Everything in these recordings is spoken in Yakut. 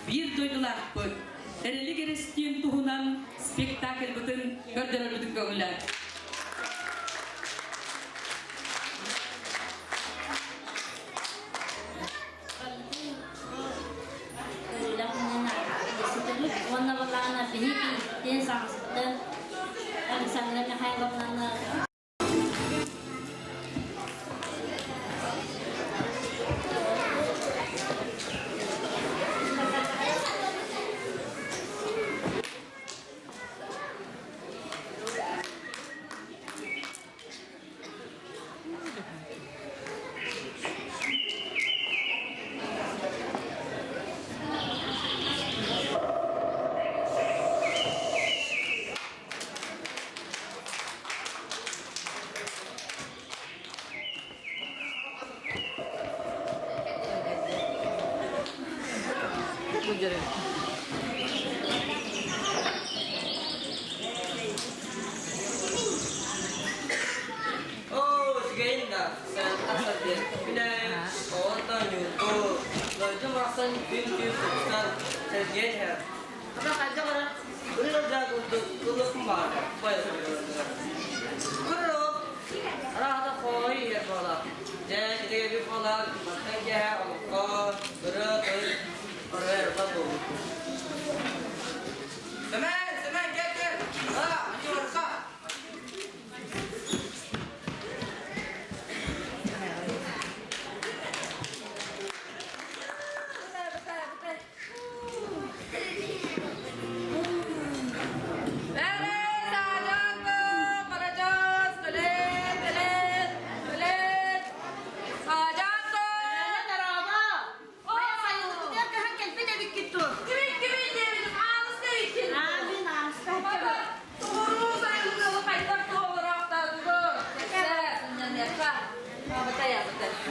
Биир дойдулаахпыт Эрэлик Эрэстиин туһунан спектакльбытын көрдөрөрбүтүн көҥүлэ. Уонна былаана биһиги тен саҥаспытын Александра Михайловнаны Оо, үчүгэйин да, сарантах саргы, күнэ, оҕонтон ньуургу, дойдум барахсан күн-түүн тупсан, сэргиэн иһэр. Хата хайдах эрэ ырыа курдук ылыахпын баҕарбат Куруук араата хоой иһэр буолар. Дьэ, ити буолар, мантан киэһэ олоххо ырыа-тойук ырыа эрбэ буолбут. Сэмэн, Сэмэн, кэл, кэл! Аа, Анюрка!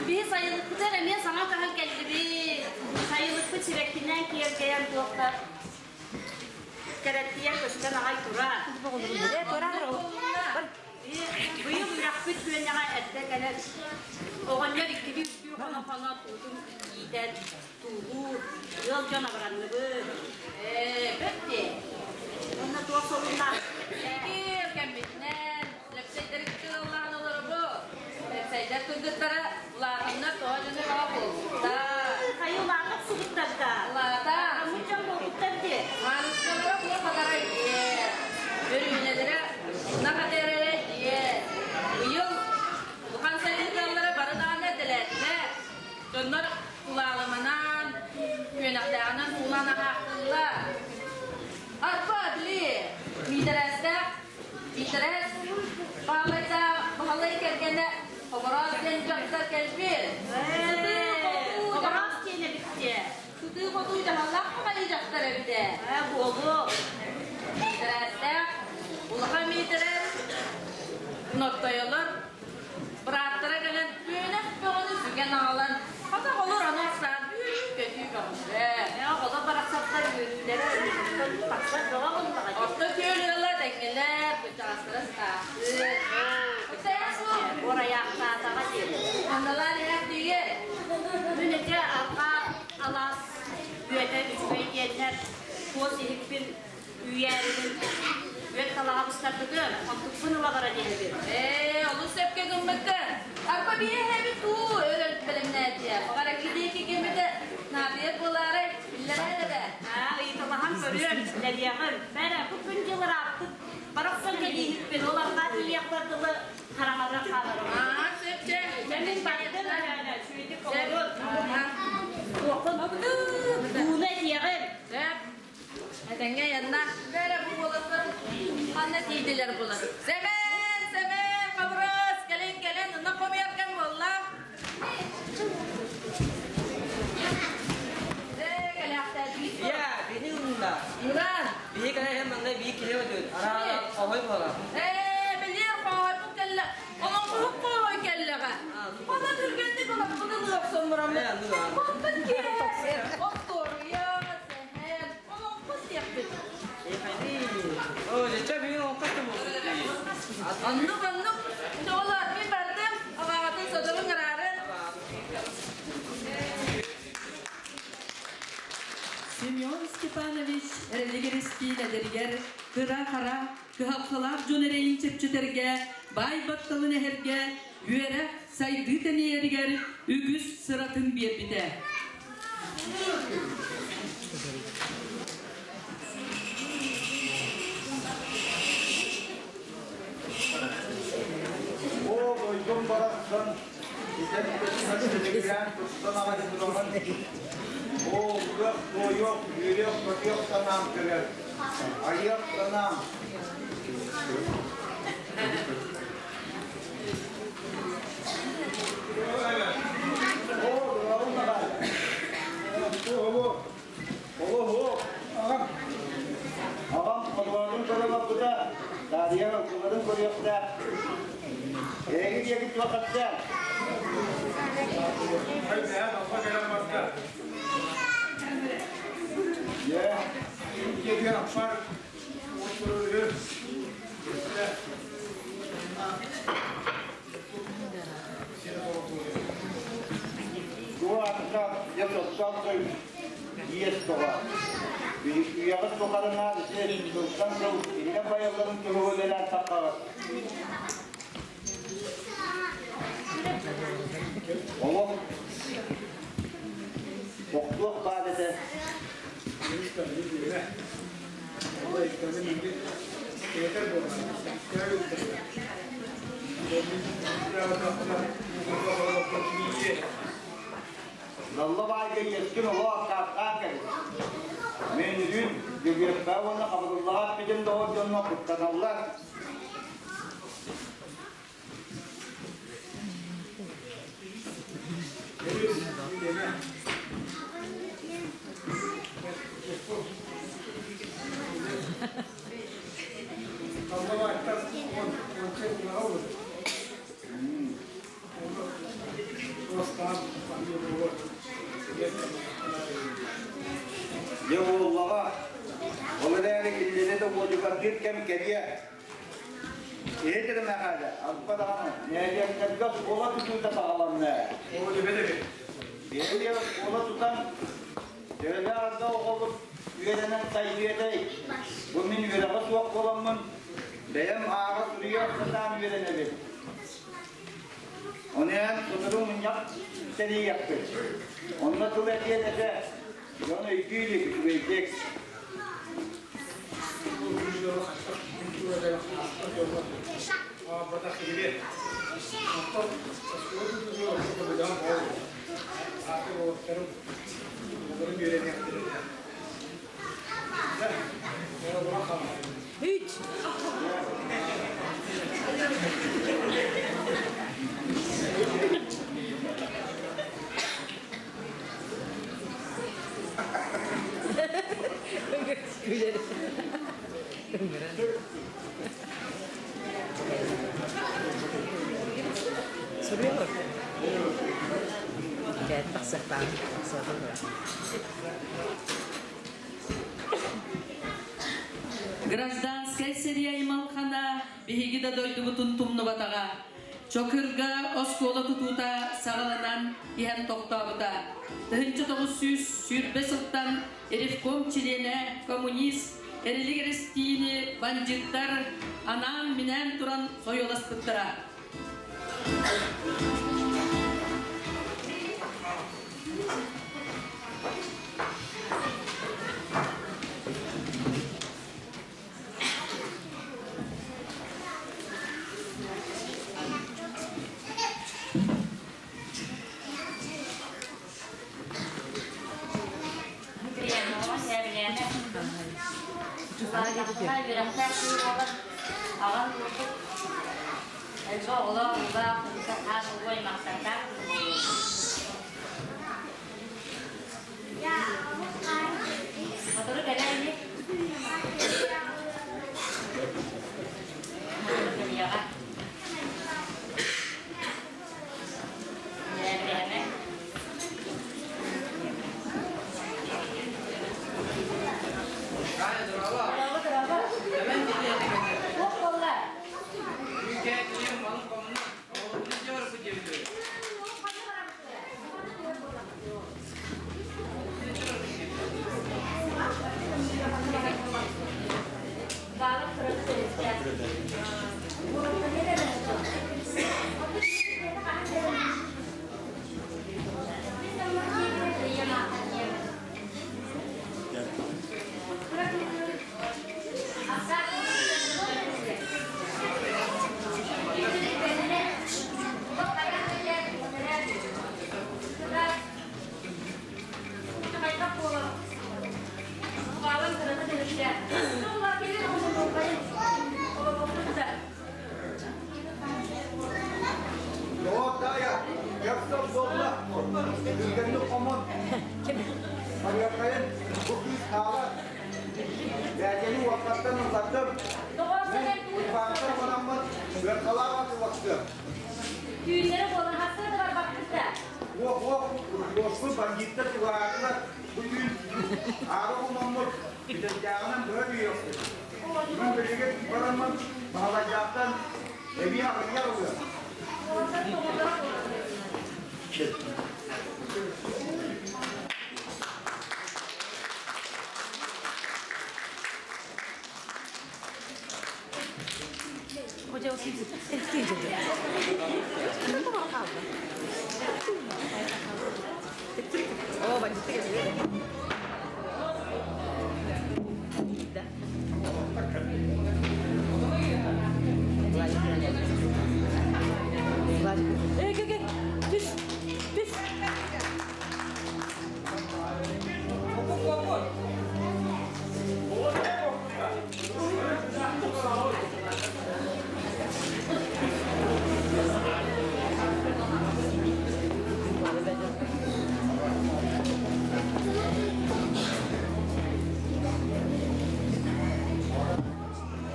Биһи сайылыкпытыгар эмиэ саҥа көһөн кэллибит. Сайылыкпыт сибэккинэн киэргэйэн туохта кэрэттийэн көстөн аҕай турар. Быйыл үрэхпит күөнэҕэ эрдэ кэлэн оҕонньор иккилии үстүү хоно-хоно туутун иитэн туулуур, ыал дьон абыранныбыт. Ээ, бэрт дии. Уонна туох солуннаах? Икки кэммитинэн Лэпсэйдэри кытыллаан олоробу. Лэпсэйдэр кыргыттара улаатаннар тоҕо дьону баҕа буолбуттар. Хайы улаата охсубуттар да. Улаата. Аммыт дьон буолбуттар дии. Хаанысталара туох хатарай диэ. Өрүүнэлэрэ нахатэрэрэ диэ. Быйыл улахан сайылыкаллара бары даҕаны дэлээтилэр. Дьоннор кулаалыманан, күөнэхтээҕинэн туулаан аһаахтыыллар. Арба, били, миитэрээстээх Миитэрээс Баһылайдаах Баһылай кэргэнэ Хобороос диэн дьахтар кэлбит. Хобороос диэн эбит дии. Сытыы-хотуу дьаһаллаах баҕайы дьахтар эбит ээ. Ээ, буолуо. Миитэрээстээх улахан Миитэрээс Ноттойолор бырааттара кэлэн күөнэх бөҕөнү сүгэн аҕалан хата олор аны астаан үөрүү-көтүү бөҕөтө. Ээ, оҕолор барахсаттар үөрүүлэрэ өрүттэн тахсар бөҕө буоллаҕа дии. Орто күөл ыала тэҥҥэлэр, кырдьаҕастара сытаахтыыр. Орайаахтаатаҕа дии. Манналаан иһээхтиигэ. Күн ити арҕаа алаас үөтэ үчүгэй диэннэр туос иһиппин Үйээригин үөт талаҕа быстарбытым, онтукпун ыла баран иһэбин. Ээ, олус сөпкө гыммыккын. Арба биэһэбит уу өрө бэлэмнээтиэ. Баҕар килиэки кэмитэ наадыйар буолаарай, биллэрээр эрэ. Аа, ыйыталаһан көрүөм, лэриэҕим. Бэрэ, бу күн дьыл ырааппыт. Барахсан кэлииһиппин, ол арҕаа тиийиэхпэр дылы хараҥаран хааларым. Аа, сөп чэ. Дьэ, мин бардым, сүөдүк олорун. Туоххун ууну этиэҕим. Сөп. Этэҥҥэ айанна. Бэрэ бу уолаттар ханна тиийдилэр булар. Сэмэн, Сэмэн, Хабырас, кэлин, кэлин, ынах хомуйар кэм буолла. Ээ, кэлээхтээдигит дуо? Ийэ, бини ылла. Уран. Биһи кэлэ манна биир киһи өтүн. Араа, хоһой буолар. Ээ, билиэр хоһойбут кэллэ. Олоҥхоһут хоһой кэллэҕэ. Хана түргэнник олохпутун охсон бараммыт. Онтон киэһэ остуоруйа, сэһэн, олоҥхо сиэхпит. Оо, дьэ, биһи олоҥхо Оннук, оннук. Оҕолор, мин бардым. Аҕаҕытын содурун ыраарын. Семен Степанович эрэлигиристиин эдэригэр кыра-хара, кыһалҕалаах дьон эрэйин чэпчэтэргэ, баай батталын эһэргэ, үөрэх, сайдыы тэнийэригэр үгүс сыратын биэрбитэ. Оо, дойдум барахсан, итэн көстөн тустан аҕай тураҕын. Оо, ылыах-туойуох, үөрүөх-көтүөх санаам кэлэр. Айыах санаам. Оо, дурабын аҕай. Олоһу, аҕам. Аҕам хотуорун көрө барбыта, Дария ылгыларын көрүөхтээх. Эһиги диэки туох эттэ? Дьэ, Бу аата дьэ тохтоох иэс тоҕо. Үйэҕит тухарына ити сылтан сыл иннэ байалларын туһугу үлэлээн таххаҕыт. Олох тохтуох баар этэ. Далла баайга иэскин олоо аккаастаан кэбис. Мен үһүн Дьөгүөппэ уонна Хабырыллаҕа эппитим доҕор дьонно куттаналлар. Дьэ буоллаҕа, ол эрээри кинилэри да уодьугардыыр кэм кэлиэ. Иһит Мэхээлэ, алба даҕаны, нэһилиэктэргэ оскуола тутуута саҕаланна. Биһиги оскуола тутан, төһөлөөх арда оҕобут үөрэнэн сайдыатай? Бу мин үөрэҕэ суох буоламмын, бэйэм ааҕа суруйа сатаан үөрэнэбин. Ону эн сотору мунньах тэрийиэхпит. Онно тыл этиэн этэ, дьон өйдүү илик үчүгэйдик. Үч. Күлэр. Суруйалар. Кэт тахсахтаан. Гражданскай сэрии аймалҕана биһиги да дойдубутун тумнубатаҕа. Чокырга оскуола тутуута саҕаланан иһэн тохтообута. 1920 сылтан ревком чилиэнэ, коммунист, Эрилик Эрэстиини бандьыыттар анаан-минээн туран сойуоласпыттара. Үчүгэйдэ. Тула кэлин оҥоһуллайын. Олоҕурда. Доҕор Даайа, кэпсэл буолла. Түргэнник хомун. Барыаххайын, бу кыыс хаалар. Бээдьэни уоппаттан ыллардым. Доҕор Мин сэгэр туут. Уйбаантан хонаммын Быаркалаах атыластым. Түүннэри буолан хасыа да барбаккыт да. Уох-уох, уоспут бандьыыттар чугаһаатылар. Бу түүн аара хомоммут, бүтэйдээҕинэн быһа түһүөхпүт. Мин билигин бараммын Баһылайдаахтан эбии аҕыйах ылыам.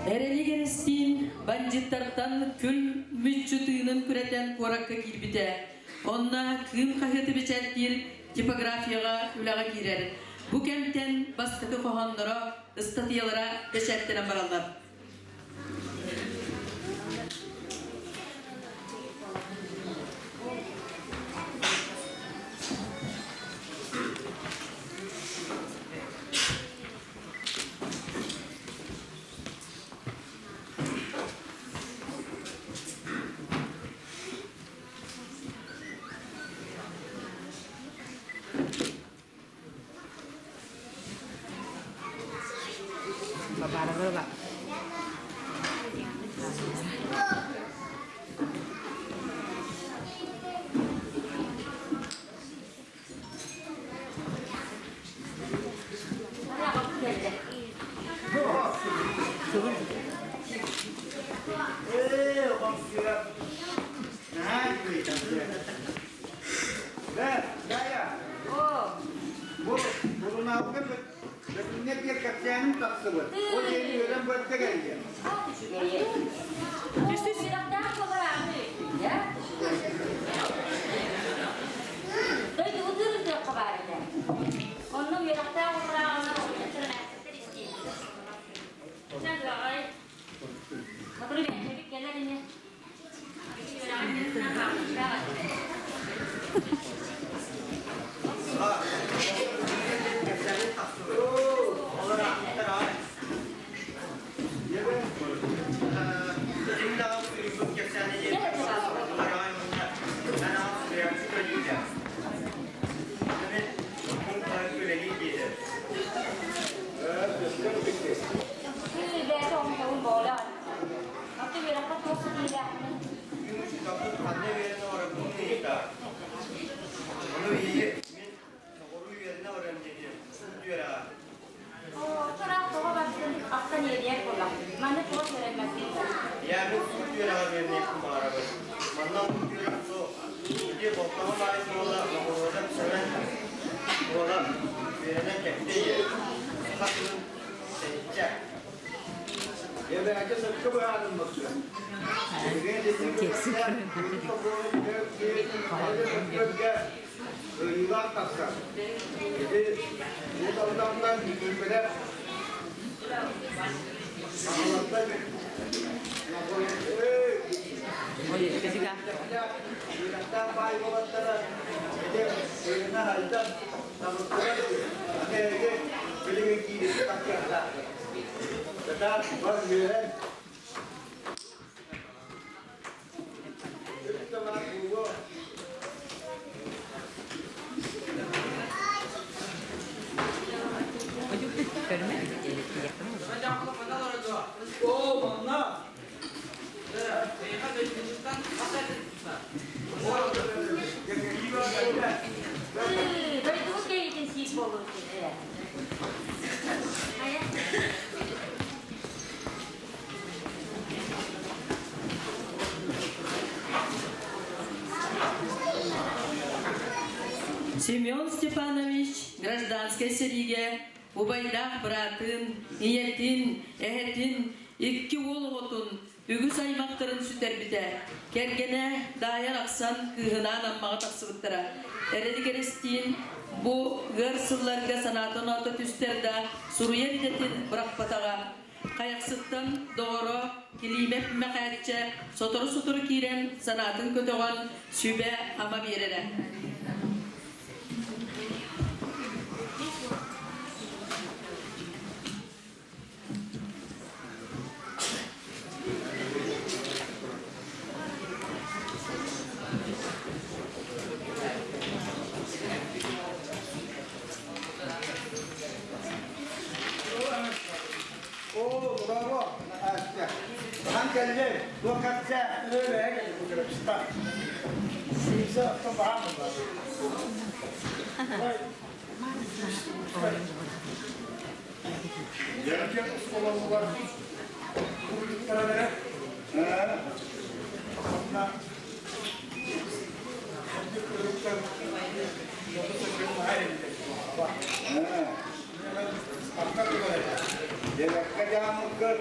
Эрэлик эрэстиин бандьыттартан күл мүччү тыынын күрэтэн куоракка киирбитэ. Онно Кыым хаһыаты бэчээттиир типографияҕа үлэҕэ киирэр. Бу кэмтэн бастакы хоһоонноро, ыстатыйалара бэчээттэнэн бараллар. Ээ, оҕом-сыа. Наһаа үчүгэй Бэ, Галя, бу сурунаалга Бөтүҥҥэ диэн кэпсээним тахсыбыт. Ол диэни үөрэн көрдө кэллэ. Үөрэхтээх буоларааны. Дойдубутун ырытыахха баар этэ. Онно үөрэхтээх уурааҕына оҕонньоттор истиэхтэр. Чагай. Сотору бэйэбит кэлэр ини. Кэпсээним тахсыбыт. Олор аахпыттар аҕай. Ким даҕаны суруйбут кэпсээнэ диэн олор аҕай уонна эн аҕа суруйааччы көрдүүтэ. Мин пунктары үлэлии диэтэ. Бэйэтэ оҥоһугун буолар. Аты үөрэххэ туох ситиилээхпин? Мин учууталбыт ханна үөрэнэ олорорбун ыйыта. Ону ийи мин соҕуруу үөрэнэ олорон диэтим. Үөрэҕэ. Тураах тоҕо барсын ахтан иэдийэр буолла. Манна туох үөрэммэппин. Я мин суут үөрэҕэр үөрэниэхпин баҕарабын. Манна оннук үөрэх суох. Ити болтоҕо баай буола Ноҕоруодап Сэмэн буолан үөрэнэн кэптэ ийэ. Саха тылын тэниччэ. Эбээгэ сөпкө быһаарыммыккын. Ыйыылаах тахсар. Ити бу талдамтан киирбэтэх Аҕалартан үөрэхтээх баай уолаттара ити ыйына хайдан табыстылар аны эһиги билигин киириккэ тахсыахтааххыт. Кытаат бар үөрэн үс тылаах буолуо. Оо, манна! Дойдубут кэйиитин сиир буолуо. Хайа? Семен Степанович гражданскай сэриигэ убайдаах быраатын, ийэтин, эһэтин, икки уол оҕотун, үгүс аймахтарын сүтэрбитэ. Кэргэнэ Даайа арахсан кыыһынаан Аммаҕа тахсыбыттара. Эрэлик Эрэстиин бу ыар сылларга санаата-оноото түстэр да, суруйар идэтин бырахпатаҕа. Хайахсыттан доҕоро Килиимэп Мэхээччэ сотору-сотору киирэн санаатын көтөҕөн сүбэ-ама биэрэрэ. Оо, браво! Настя. Хаһан кэллиҥ? Туох кэпсээ? Дьэбэккэ дьаамыккыт.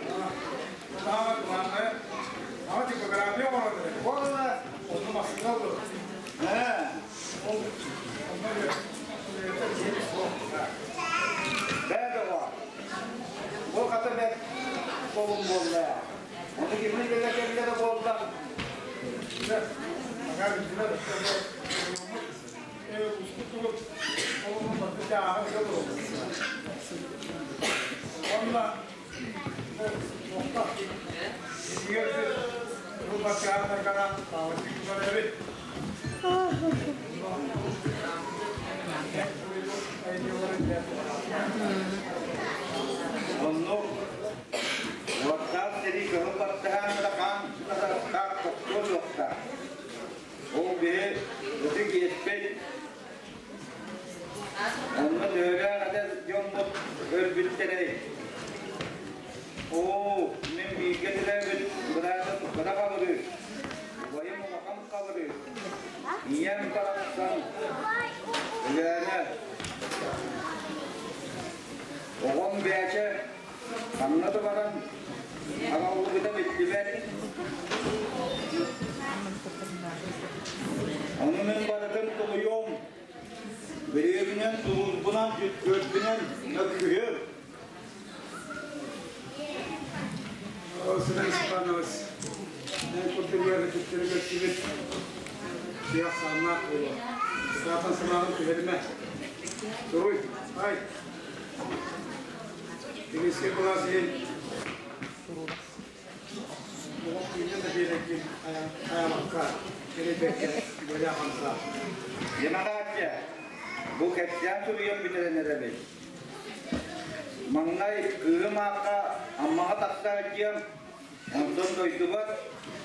Бээ доҕоор, бу хата бэрт солун буолла. Ону кимин билэ кэллэ да буолла. Оннук уоттаах сэрии кыһыл баттаһаан да хаан таах тохтуо суохтаах. Ол биһи ытык иэспит. Онно төһөлөөх эдэр дьоммут өлбүттэрэй? Оо, мин бииргэ төрөөбүт быраатым кыра хабырыы, убайым улахан хабырыы, ийэм барахсан Өлөөнө, оҕом Бээчэ ханна да баран аҕаллыбыта биллибэт. Ону мин барытын тулуйуом, Бүрүөбүнэн, тулуурбунан, түккүөрбүнэн мөккүһүөм. Сергей Степанович, курдук түктэри көрсүбүт киһи ахсааннаах буолуо. Саатан санааҕын түһэримэ. Туруй, ай. Тигискэ былаас иһин Олох күүнэ да биэрэккин хайалакка, кэлэйбэккэ үлэлээ хамсаа. Демократия бу кэпсээн суруйан бүтэрэн эрэбит. Маҥнай кыыһым аахха Аммаҕа тахсаат диэн, онтон дойдубар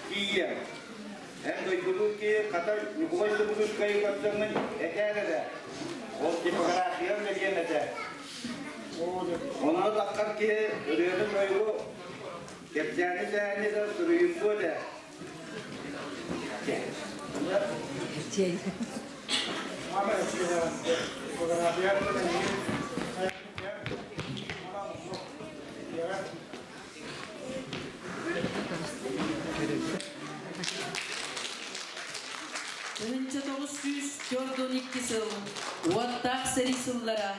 тиийэн, эн дойдулуу киһи хата Ньукулай Субутускайы көрсөҥҥүн этээр эрэ. Ол типографиям бэлиэм этэ. Онно таххар киһи ырыаны-тойугу Кэпсээни сэһэни да суруйуммуо этэ. 1942 сыл уоттаах сэрии сыллара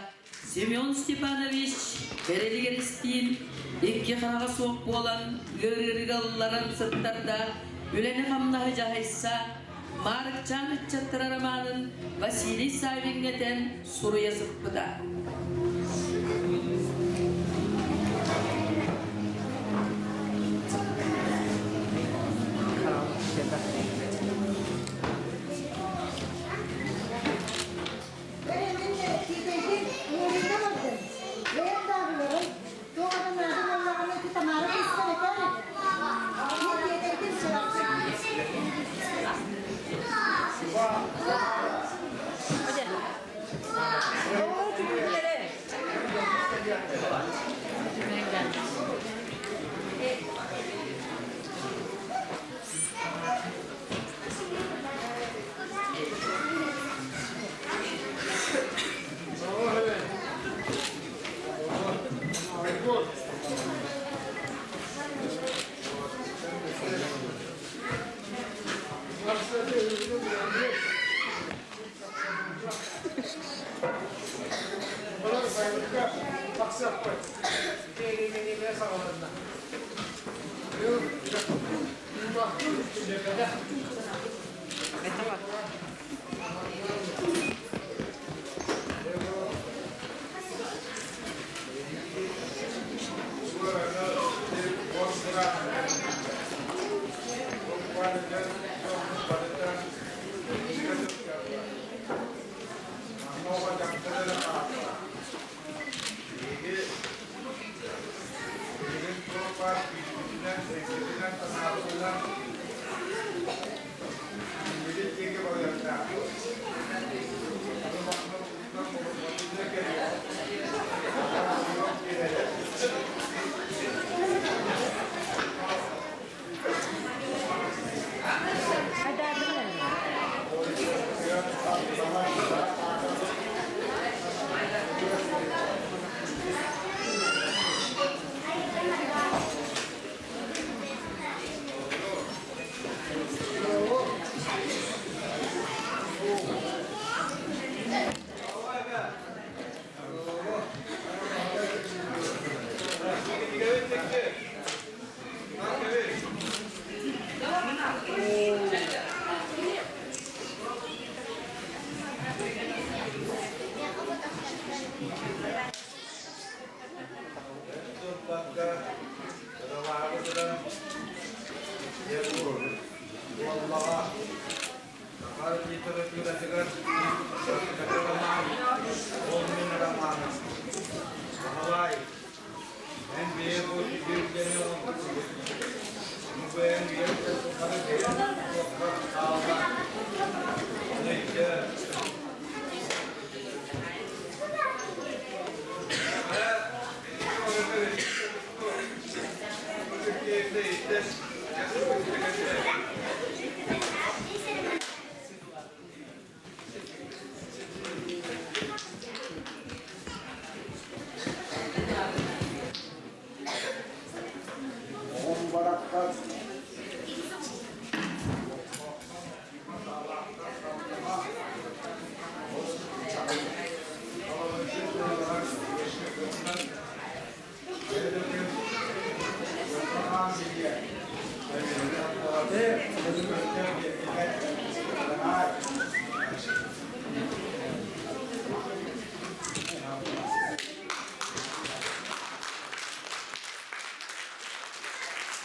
Семен Степанович эрэлигэр истиин икки хараҕа суох буолан ыарыырыга ылларан сыттарда, үлэни-хамнаһы дьаһайса, Маарыкчаан ыччаттара романын Василий Савиҥҥа этэн суруйа сыппыта. Тахсыахпыт. Ити эриэймэниэлэрэ саҕаланна. Быйыл үлэбэтэ.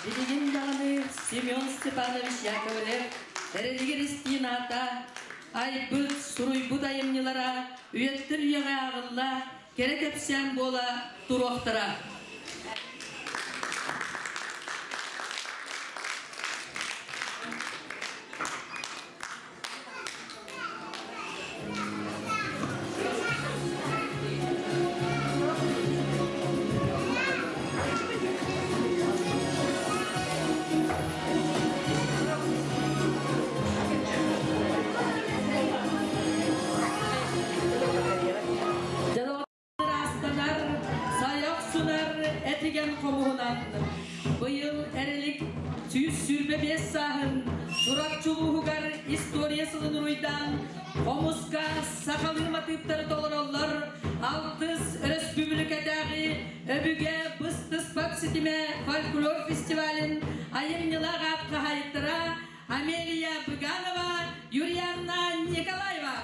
Билигин даҕаны Семен Степанович Яковлев эрэлигэр истиин аата айбыт, суруйбут айымньылара үйэттэн үйэҕэ ааҕылла, кэрэ кэпсээн буола туруохтара. Ырастанар, сайа охсунар этигэн хомуһунан быйыл Эрилик 125 сааһын Чурапчы улууһугар история сылын уруйдаан хомуска сахалыы матыыптары толороллор алтыс өрөспүүбүлүкэтээҕи Өбүгэ быстыспат ситимэ фольклор фестивалын айымньылаах аат хаһаайыттара Амелия Быганова, Юрианна Николаева.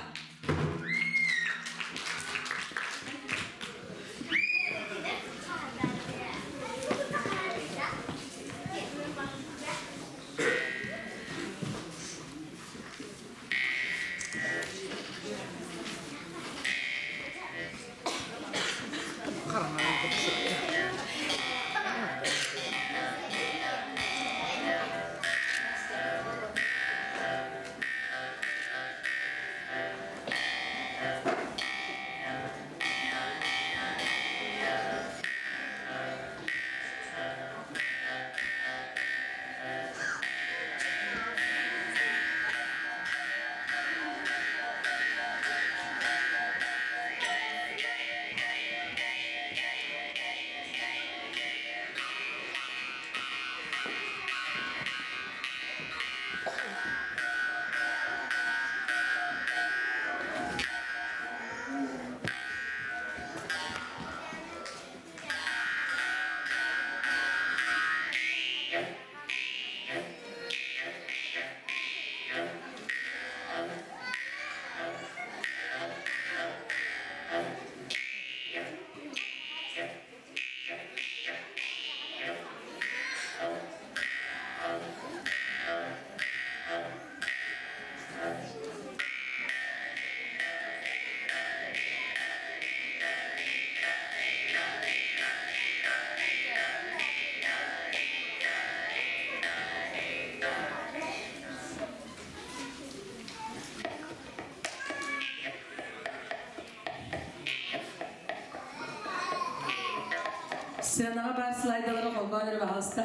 Сценаҕа баар слайдалары холбоон эрэ баһаалыста.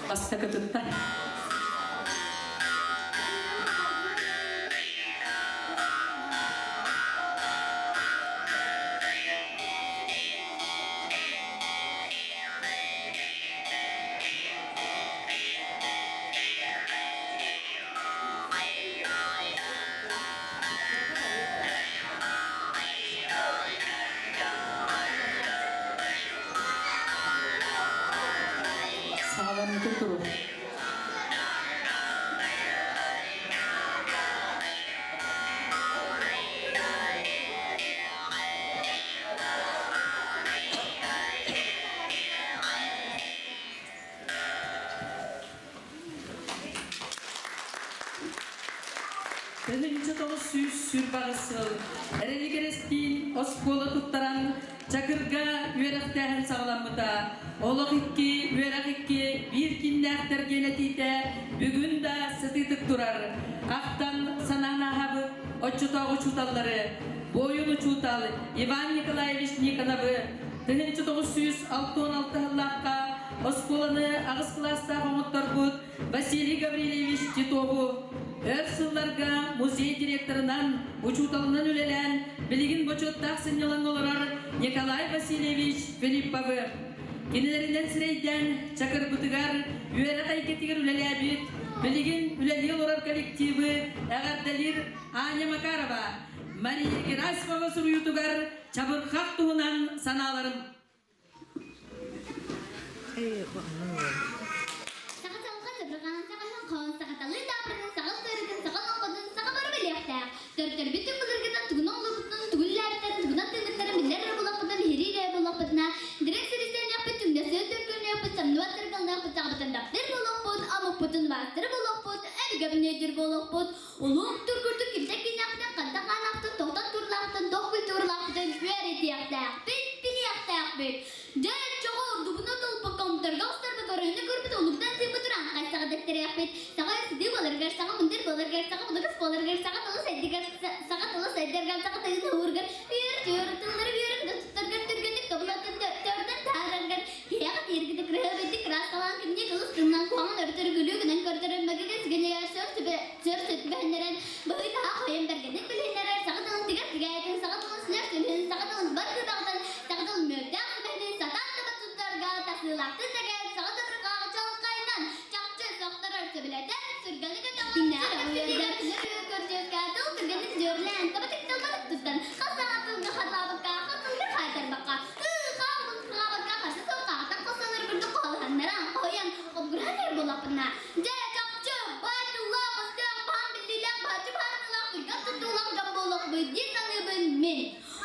Бастакы тутта. Саҕаланыытын турур. 1998 сыл Эрэлигирэстиин оскуола туттаран Чакырга үөрэхтээһин саҕаламмыта. Олох икки, үөрэх икки биир кииннээхтэр диэн этиитэ бүгүн да сытыытык турар. Ахтан санаан ааһабыт оччотооҕу учууталлары, буойун учуутал Иван Николаевич Никоновы 1966 сыллаахха оскуоланы аҕыс кылаастаах оҥотторбут Василий Гаврильевич Титову өр сылларга музей директорынан, учууталынан үлэлээн, билигин бочуоттаах сынньалаҥҥа олорор Николай Васильевич Филипповы кинилэринэн сирэйдээн Чакырбытыгар үөрэх эйгэтигэр үлэлээбит, билигин үлэлии олорор коллективы эҕэрдэлиир Аня Макарова, Мария Герасимова суруйуутугар чабырҕах туһунан санааларым. Саха саҥа сабырҕаан саҕаһын хоон сахаталыы таабырынын саҕал сыарытын саҕал оҥхотун саха бары билиэхтээх. Төртөрбүт түҥ былыргытан тугун оҥолорбутунан тугун үлээбиттэрин тугунан тыыммыттарын биллэр эрэ булахпытына биһириир эрэ буоллахпытына дириҥ сиристэниэхпит түҥнэсиэн төркүнүөхпүт самныбат сыргалыныахпыт саҕабытын таптыыр буолуохпут омукпутун убаастыр буолуохпут өбүгэбин өйдүүр буолуохпут Улуу тургурдук кимтэн кииннээхпитин, хантан хааннаахпытын, тоҕтон турлаахпытын, туох культуралаахпытын үөрэтиэхтээхпит, билиэхтээхпит. Дьэ, чоҕу ордубуна толпокко умтарга охсорбут, өрөһүнү көрбүт, улуктан сыыппыт урааҥхай саҕа дэттэриэхпит. Саҕа сытыы буоларыгар, саҕа мындыр буоларыгар, саҕа булугас буоларыгар, саҕа тылы сайдыгар, саҕа тылы сайдарыгар, саҕа тыын уһуургар, үөр-түөр тыллары үөрэн туттаргар түргэнник тобулатын төрдөн таһаараргар, Киһиэхэ тиэргитэ кыраһыабайдык кырааскалаан кимнии кылыс тылынан куһаҕан өртөрү күлүү гынан көрдөрөр мөкүгэ сигэнигэр сөр сүбэ сөр сүбэһиннэрэн быһыы-таһаа хойон бэргэнник билиһиннэрэр саха тылын тигэр тигээтин саха тылын сүнэр сүнүһүн саха тылын бар кыыбаҕытын саха тылын мүөттээх сүбэһинин сатаан таба туттарга тахсыылаахтык тэгээр саха табырҕааҕы чалкайынан чахчы сохторор сөбүлэтэр сүргэни көтөҕөр үөрдэр көрдүөскэ тыл түргэнник дьүөрлээн табатык талбатык туттан хас саҥа тылга хатылаабакка хас тылга хаайтарбакка Дьэ, чахчы, баай тыллаах, өстөөх, баһан биллиилээх, баһаччы баһарыылаах, түргэн туттуулаах дьон буолуохпут дии саныыбын мин.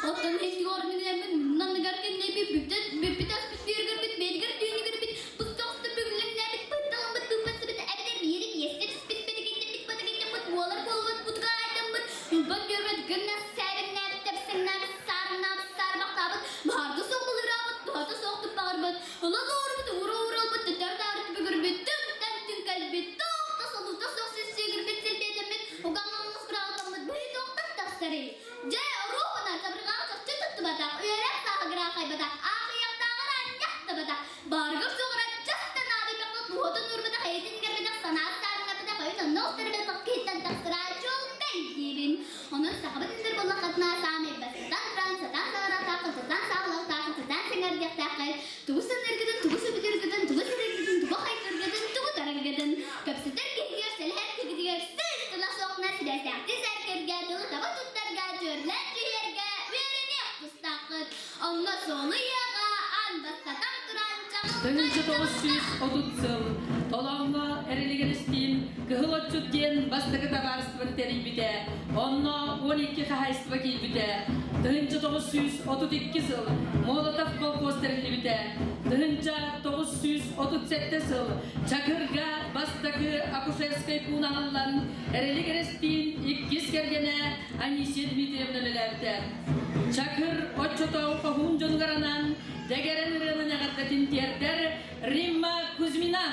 Оттон һинтик орнугунаммын муннанныгар кэннэйбит, бүппүт бүппүт аспыт бүөргөрбүт, бэйдигэр түүнүгүрбүт, быстохсу бүгүлүҥнээбит, бытталыммыт, тыыппасыбыт, эбэтэр биири биэстэ түспүт, бэтигиннэммит, батыгыннаммыт, буолар буолбут, бутуга аайдаммыт, ылбат үөрбэт гына сээбэҥнээбит, тэпсэҥнээбит, саарыҥнаабыт, саарбахтаабыт, баһаарга суох былыраабыт, туһата суох туппаҕырбыт, ыла уурбут, уура ууралбыт, төттөрү-таары түбүгүрбүт, түҥтэн түҥкэлбит, туох да солуута суох сиссиэгирбит, силбиэтэммит, угаҥҥаммыт быраҕытаммыт быһыы туохтан тахсарый? Дьэ, оруобуна сабырҕаҕы чахчы туттубатах, үөрэх сааһыгыраахайбатах, аахыйахтааҕар аанньах табатах, баарыгар суоҕар час да наадыйбакка туһатын уурбатах, эйэтин иҥэрбэтэх, санаа саарыҥнаппатах, өйүн онно охторбатах киһиттэн тахсара чуолкай диибин. Онон сахабыт индир буоллаххытына саамай бастатан туран сатаан саҥарыахтааххын, сатаан сааһылыахтааххын, сатаан сэҥээрдиэхтээххин, тугу саныыргытын, тугу сөбүлүүргүтүн, тугу сирэргитин, тугу хайгыыргытын, тугу тараргытын кэпсэтэр киһигэр, сэлэһэр киһигитигэр сыыс тыла суохна сибээстээхтик сэргэргэ, тылы таба туттарга, дьүөрлээн дьүһүйэргэ үөрэниэх тустааххыт. Онно суолу ыйыаҕа аан бастатан туран чаҕылхай 1930 сыл Толооҥҥо Эрилигэр истиин Кыһыл отчут диэн бастакы табаарыстыбаны тэрийбитэ. Онно 12 хаһаайыстыба киирбитэ. 1932 сыл Молотов колхоз тэриллибитэ. 1937 сыл Чакырга бастакы акушерскай пуун аһыллан Эрилик Эрэстиин иккис кэргэнэ Анисия Дмитриевна үлэлээбитэ. Чакыр оччотооҕу. анаан дэгэрэн ырыанан эҕэрдэтин тиэрдэр Римма Кузьмина.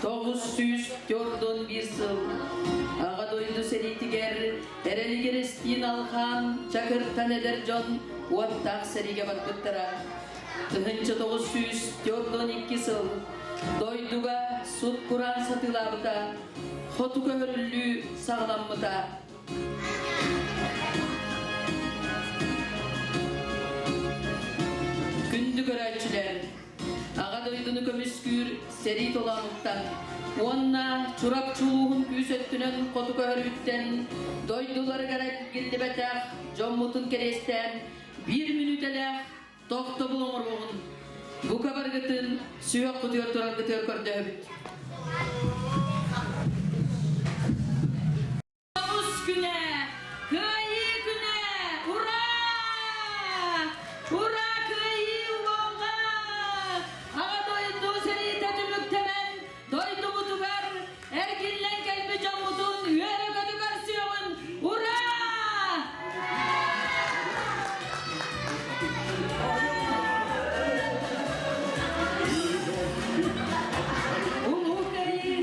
1941 сыл Аҕа дойду сэриитигэр эрэлигэр эстиин алҕаан Чакыртан эдэр дьон уоттаах сэриигэ барбыттара. 1942 сыл дойдуга сут-кураан сатыылаабыта, хоту көһөрүллүү саҕаламмыта. Күндү көрөөччүлэр, Аҕа дойдуну көмүскүүр сэрии толоонуттан уонна Чурапчы улууһун күүс өттүнэн хоту көһөрүүттэн дойдуларыгар эргиллибэтэх дьоммутун кэриэстээн биир мүнүүтэлээх тохтобул оҥоруоҕун бука барыгытын сүһүөххүтүгэр тураргытыгар көрдөһөбүт. Тоҕус күнэ! Кыайыы күнэ! Ура! Ура! Кыайыы уолга! Аҕа дойду сэриитэ түмүктэнэн, дойдубутугар эргиллэн кэлбит дьоммутун үөрэ-көтө көрсүөҕүн! Ура! Улуу Кыайыы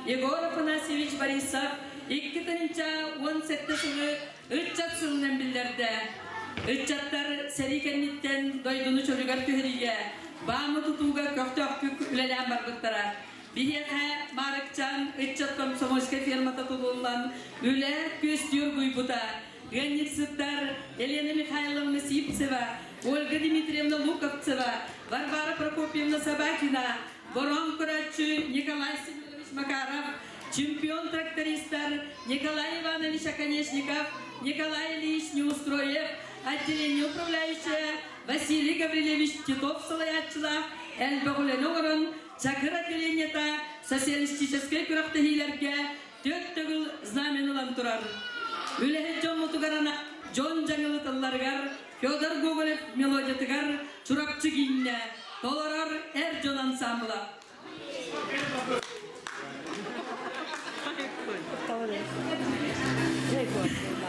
Егор Афанасьевич Борисов 2017 сылы ыччат сылынан биллэрдэ. Ыччаттар сэрии кэнниттэн дойдуну чөлүгэр түһэриигэ, баамы тутууга көхтөөхтүк үлэлээн барбыттара. Биһиэхэ Маарыкчаан ыччат комсомольскай фермата тутуллан үлэ күөстүү оргуйбута. Ыанньыксыттар Елена Михайловна Сивцева, Ольга Дмитриевна Луковцева, Варвара Прокопьевна Собакина, бороон көрөөччү Николай Семенович Макаров, чемпион трактористар Николай Иванович Оконешников, Николай Ильич Неустроев, отделение управляющая Василий Гаврильевич Титов салайааччылаах элбэх үлэни оҥорон Чакыр отделениета социалистическай күрэхтэһиилэргэ түөрт төгүл знамяны ылан турар. Үлэһит дьоммутугар ана дьон дьаҥылы тылларыгар Федор Гоголев мелодиятыгар Чурапчы кииннэ толорор эр дьон ансамбла.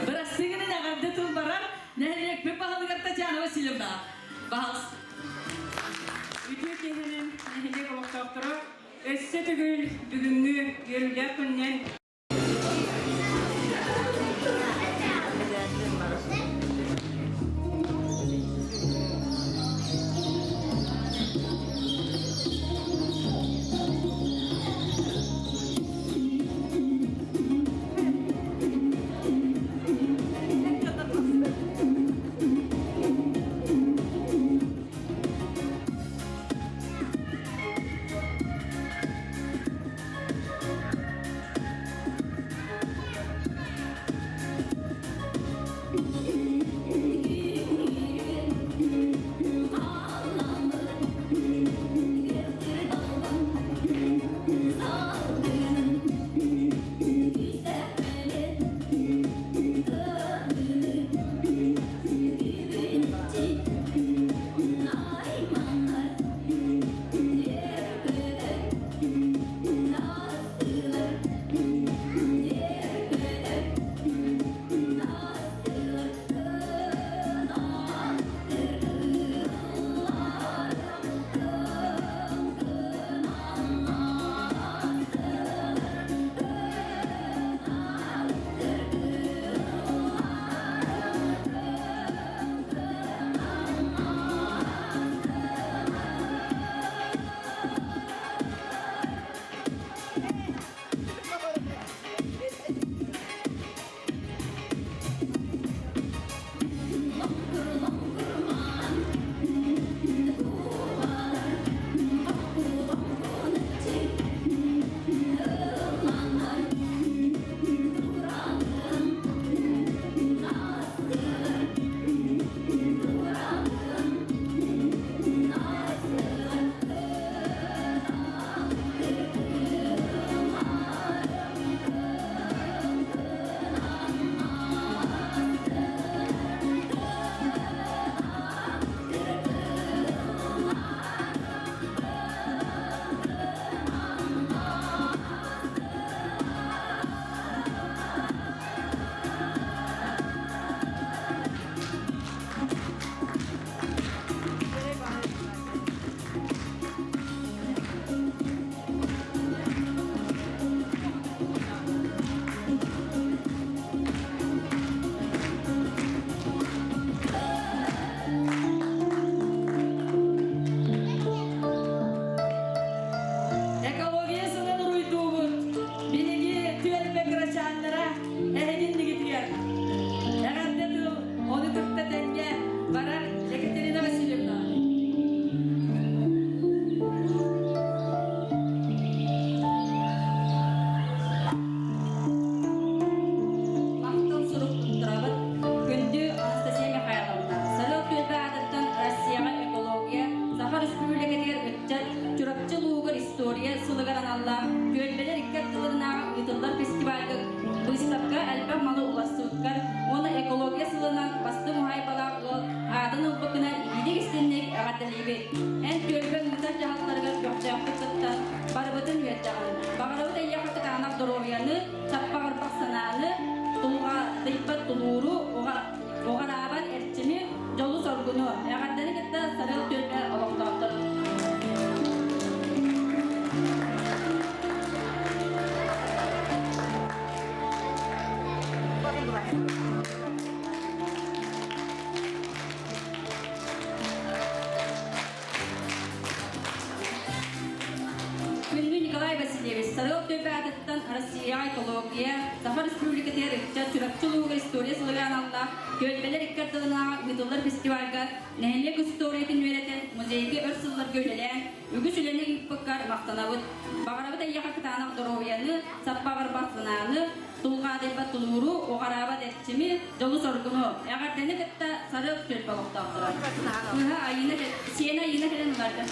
Бырастыгынан эҕэрдэ тыл барар нэһилиэкпит баһылыгар Татьяна Васильевна. Баһылыс. Үтүө киһинин нэһилиэк олохтоохторо өссө төгүл бүгүҥҥү үөрүүлээх күнүнэн Экология сылын уруйдуубут. Биһиги түөлбэ кырачааннара эһигиннигитигэр. Эҕэрдэ тыл ону кытта тэҥҥэ барар Екатерина Васильевна. Махтал сурук туттарабыт. Күндү Анастасия Михайловна, Салют түөлбэ аатыттан Россияҕа экология, Саха Республикатыгар ыччат, Чурапчы улууһугар история сылыгар аналлаах түөлбэлэр икки ардыларынааҕы ыытыллар фестивальга быыстапка элбэх малы уларсыбыккар уонна экология сылынан бастыҥ уһаайбалаах ыал аатын ылбыккынан итиитик-истинник эҕэрдэлиибит. Эн түөлбэ ыытар дьаһалларыгар көхтөөхтүк кыттан, барыбытын үөрдэҕин. Баҕарабыт эйиэхэ кытаанах доруобуйаны, чаппаҕырбах санааны, тулҕадыйбат тулууру, уҕараабат эрчими, дьолу-соргуну, эҕэрдэни кытта Сарыал түөлбэ олохтоохторун. Сарыал түөлбэ аатыттан Россияҕа экология, Саха Республикатыгар ыччат Чурапчы улууһугар история сылыгар аналлаах түөлбэлэр икки ардыларынааҕы ыытыллар фестивальга нэһилиэк историятын үөрэтэн, музейга өр сылларга үлэлээн, үгүс үлэни ыыппыккар махтанабыт. Баҕарабыт эйиэхэ кытаанах доруобуйаны, саппаҕырбат санааны, тулҕаадыйбат тулууру, уҕараабат эрчими, дьолу-соргуну, эҕэрдэни кытта Сарыал түөлбэ олохтоохторо. Кыыһа Айыына, сиэнэ Айыына кэлэн ыларга.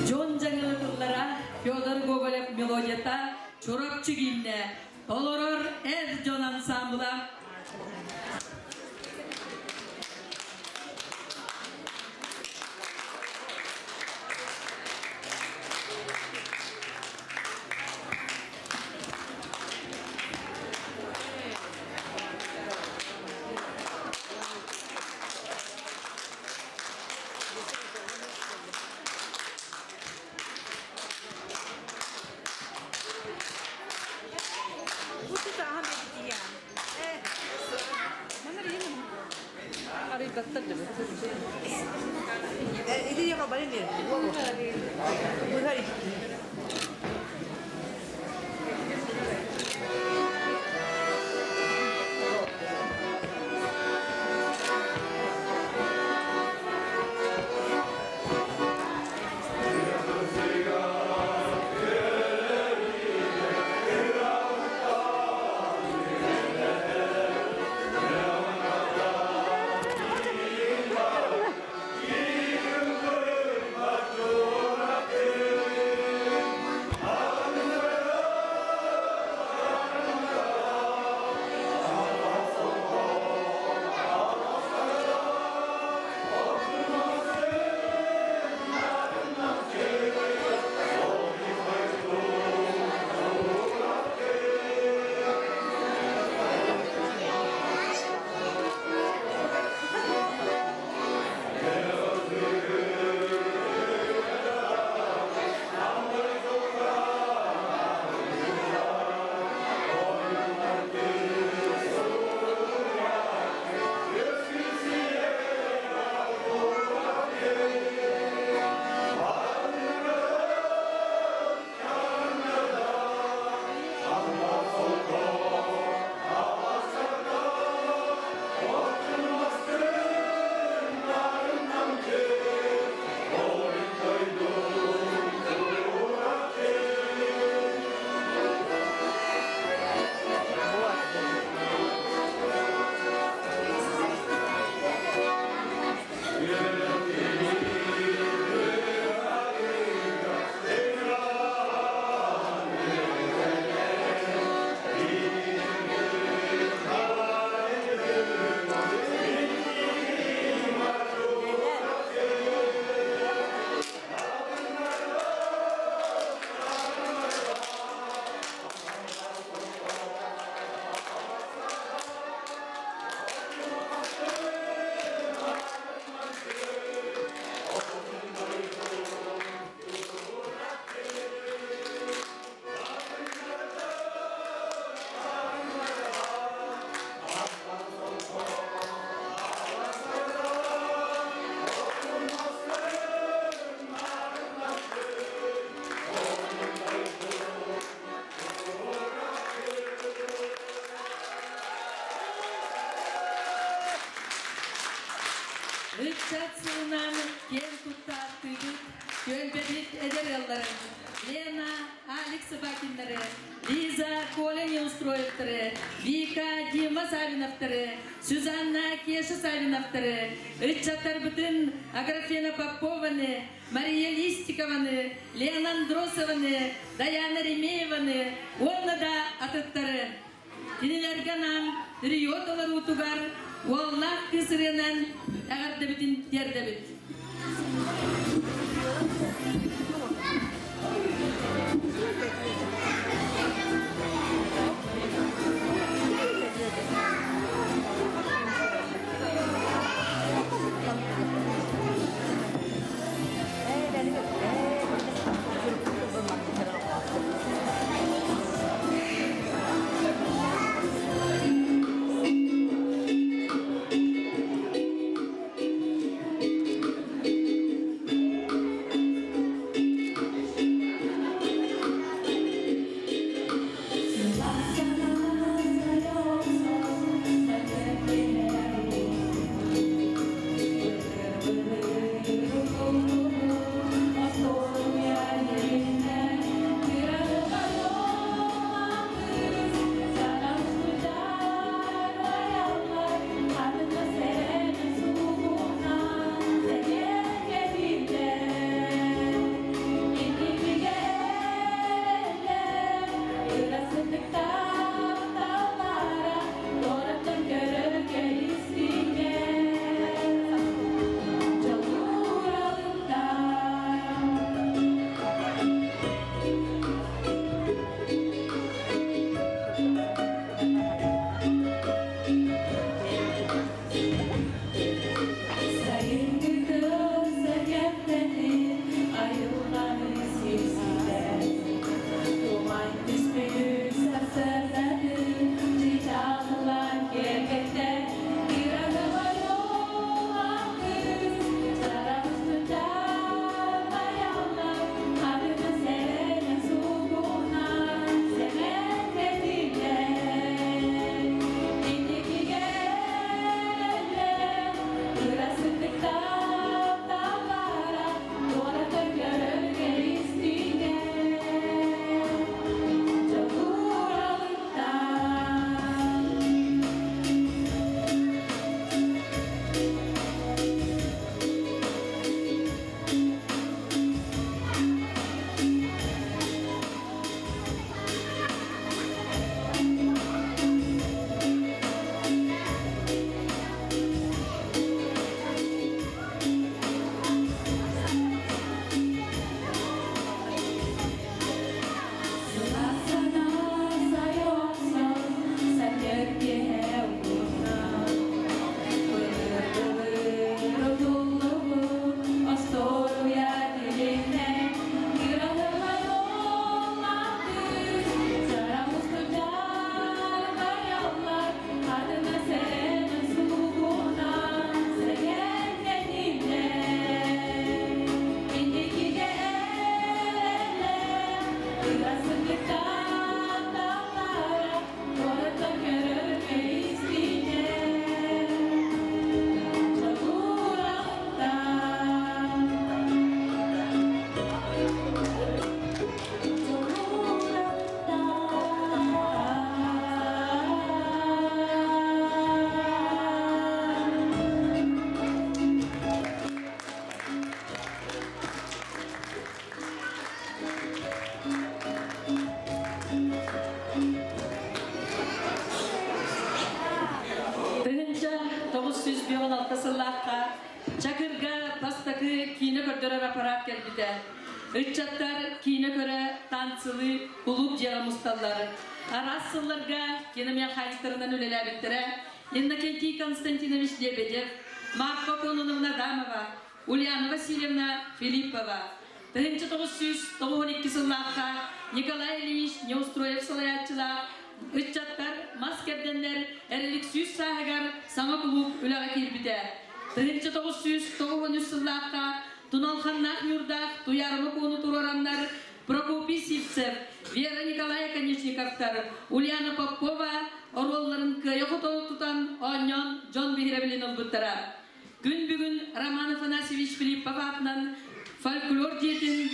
Дьон дьаҥылы тыллара Федор Гоголев мелодията Чурапчы гимнэ толорор эр дьон ансамбла. Ыччат сылынан киэн туттааттыыбыт, түөлбэбит эдэр ыалларын Лена, Алекс Собакиннары, Лиза, Коля Неустроевтары, Вика, Дима Савиновтары, Сюзанна, Кеша Савиновтары, ыччаттарбытын Аграфена Попованы, Мария Листикованы, Лена Андросованы, Даяна Ремееваны уонна да атыттары. Кинилэргэ анаан Рио толоруутугар уоллаах кыыс ырыанан эҕэрдэбитин тиэрдэбит. 1916 сыллаахха Чакырга бастакы киинэ көрдөрөр аппарат кэлбитэ. Ыччаттар киинэ көрө, танцылыы кулууп дьиэҕэ мусталлар. Араас сылларга киномеханиктарынан үлэлээбиттэрэ Иннокентий Константинович Лебедев, Марфа Кононовна Адамова, Ульяна Васильевна Филиппова. 1992 сыллаахха Николай Ильич Неустроев салайааччылаах ыччаттар мас кэрдэннэр Эрилик сүүс сааһыгар саҥа кулууп үлэҕэ киирбитэ. 1993 сыллаахха Туналханнаах Ньурдаах Туйаарыма Куону туруораннар Прокопий Сивцев, Вера Николая Конечниковтар, Ульяна Попкова оруолларын кыайа-хото тутан оонньоон дьон биһирэбилин ылбыттара. Күн бүгүн Роман Афанасьевич Филиппов аатынан фольклор дьиэтин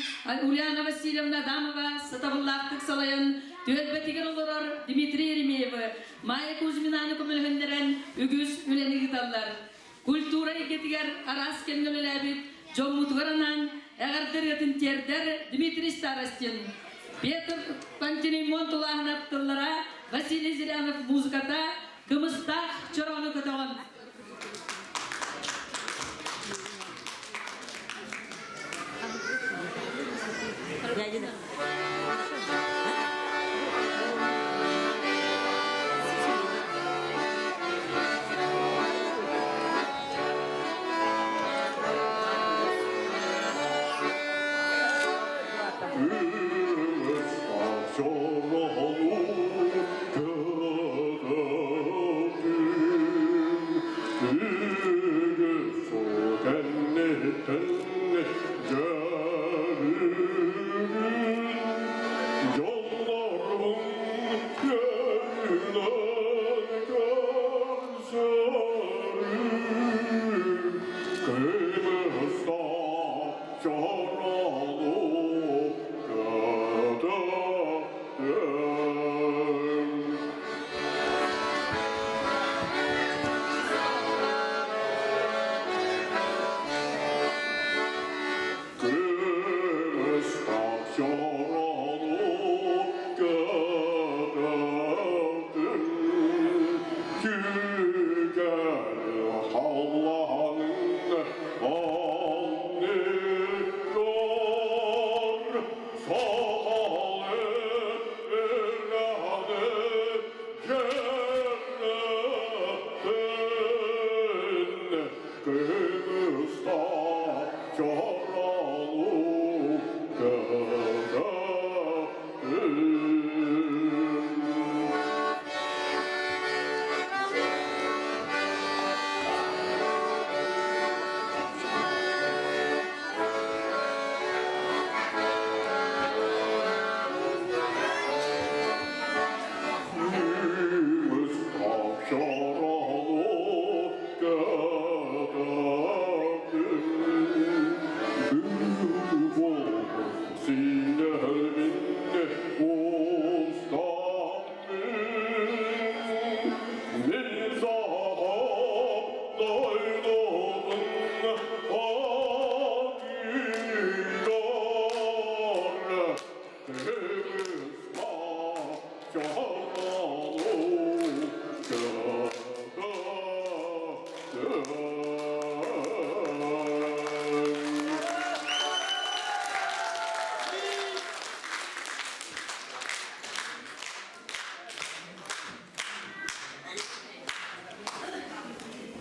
Ульяна Васильевна Адамова сатабыллаахтык салайан түөлбэтигэр олорор Дмитрий Еремеевы, Майя Кузьминаны көмөлөһүннэрэн үгүс үлэни ыыталлар. Культура эйгэтигэр араас кэмҥэ үлэлээбит дьоммутугар анаан эҕэрдэ ырыатын тиэрдэр Дмитрий Старостин, Петр Пантелеймон тулааһынап тыллара, Василий Зырянов музыката. Кымыстаах чороону көтөҕөн.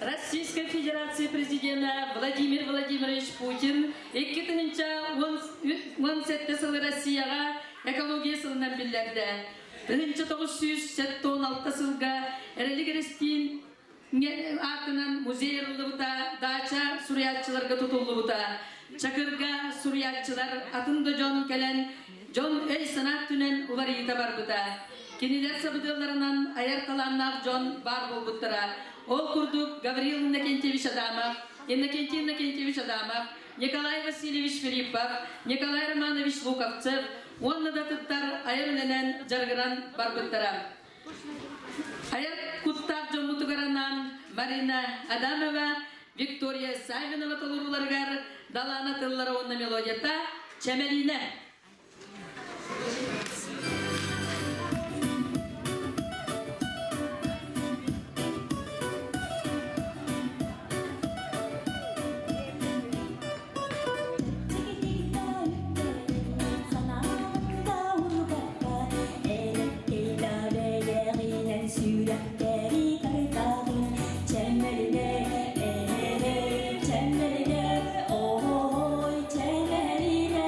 Российской Федерации Президента Владимир Владимирович Путин 2017 сылы Россияға экология сылынан биллэрдэ. 1976 сылга Эрэлик Эрэстиин аатынан музей арыллыбыта, даача суруйааччыларга тутуллубута. Чакырга суруйааччылар атын да дьон кэлэн, дьон өй-санаа өттүнэн уларыйыта барбыта. Кинилэр сабыдыалларынан айар талааннаах дьон баар буолбуттара. Ол курдук Гаврил Иннокентьевич Адамов, Иннокентий Иннокентьевич Адамов, Николай Васильевич Филиппов, Николай Романович Луковцев уонна да атыттар айар үлэнэн дьарыгыран барбыттара. Айар куттаах дьоммутугар анаан Марина Адамова, Виктория Савинова толорууларыгар Далаана тыллара уонна мелодията Чэмэлиинэ. Ой, чэмэлинэ, ой, чэмэлинэ,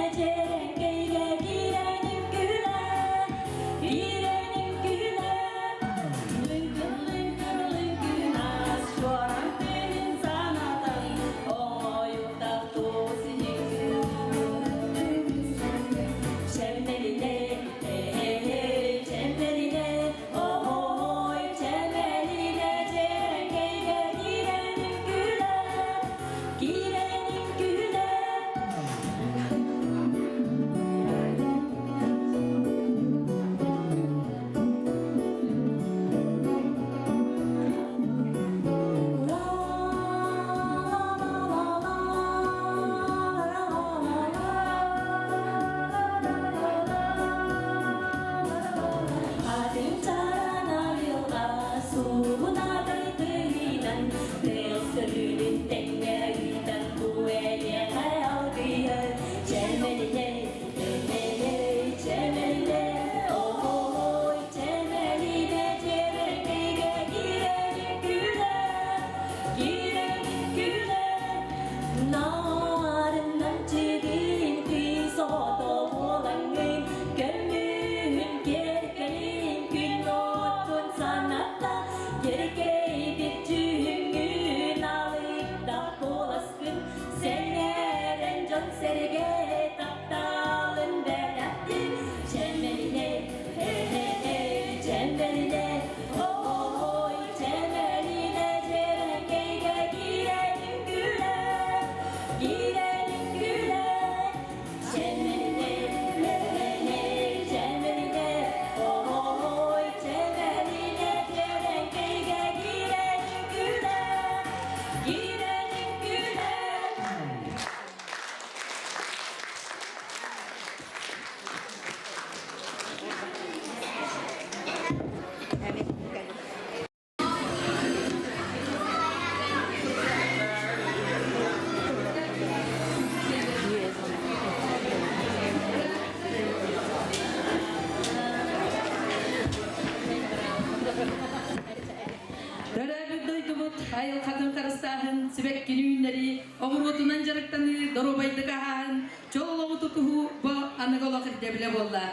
сибэккини үүннэрии, оҕуруотунан дьарыктаныы, доруобайдык аһааһын, чол олоҕу тутуһуу бу аныгы олох ирдэбилэ буолла.